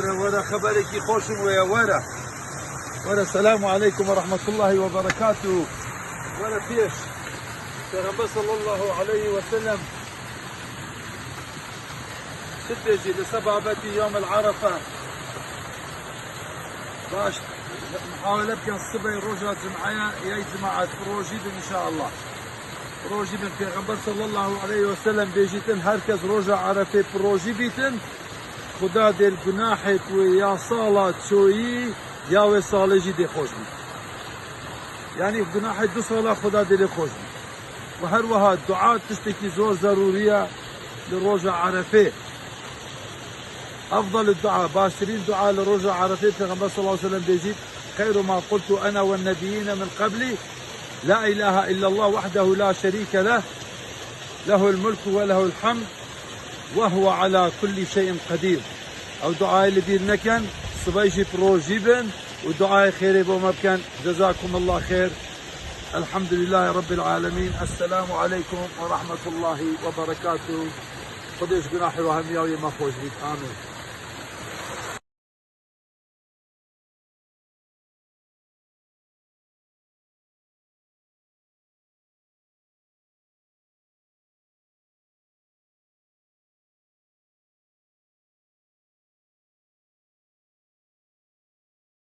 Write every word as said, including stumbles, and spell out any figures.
Were xeberekî xweşin weye, were. Were, selamu aleykum ve rahmetullahi ve berekatuhu. Were pêş. Peyxember sallallahu aleyhi ve sellem çi dibêjî li sebabetî yomil Arefe? Baş, muhawele bikin sibey roja cumaya, yey cemaat, bi rojî bin inşallah. Bi rojî bin. Peyxember sallallahu aleyhi ve sellem bêjîtin, her kes roja Arefê bi rojî bîtin, Xuda dê li gunahê ku ya sala çoyî ya wê salê jî dê xweş bî. Yanî gunahê du sala Xuda dê lê xweş bî. Û her wiha dua tiştekî zor zerûrî ye li roja Arefê. Efdal dua, baştirîn dua li roja Arefê, Peyxember sallallahu aleyhi ve sellem bêjît, "Xeyru ma qultu ene ve nebiyyîne min qebli, la ilahe illallah vahdehu la şerîke leh, lehul mulku ve lehul hamd, ve huve ala kulli şeyin qedîr." Ew duayê li bîr nekin, sibey jî bi rojî bin û duayê xêrê bo me bikin. Cezakumullah xêr. Elhamdülillahî Rabbil alemin. Esselamu aleykum ve rahmetullahi ve berekatuhu. Xwedê ji gunahê we hemiya wê me xweş bît. Amîn.